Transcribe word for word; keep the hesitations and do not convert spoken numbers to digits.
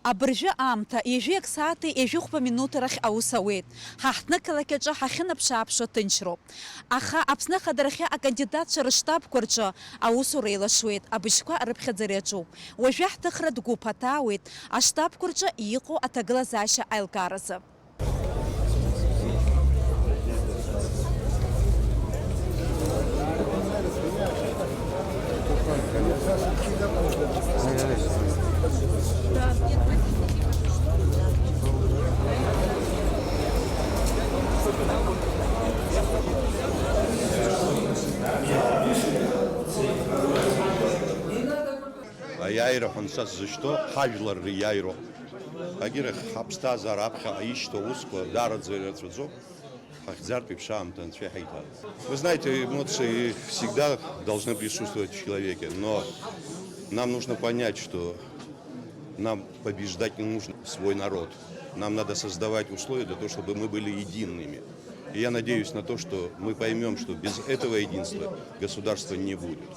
Абыржәы аамҭа ҩажәи ак сааҭи ҩажәи хәба минуҭ рахь аус ауеит. Ҳа ҳҭнықалақь аҿы ҳахьынаԥш-ааԥшуа ҭынчроуп. Аха Аԥсны ахадарахьы акандидатцәа рыштабқәа рҿы аусура еилашуеит, абыжьқәа рыԥхьаӡара иаҿуп. Уажәы ҳҭыхратә гәыԥ аҭаауеит аштабқәа рҿы иҟоу аҭагылазаашьа аилкааразы. Аиааира ҳәа са сзышьҭоу ҳажәлар риааироуп. Агьырахь, ҳаԥсҭазаара аԥхьаҟа ишьҭоу аусқәа даараӡа ирацәаӡоуп, ҳахьӡартә еиԥш аамҭа анцәа иҳаиҭар. Вы знаете, эмоции всегда должны присутствовать в человеке, но нам нужно понять, что нам побеждать не нужно свой народ. Нам надо создавать условия для того, чтобы мы были едиными. И я надеюсь на то, что мы поймём, что без этого единства государства не будет.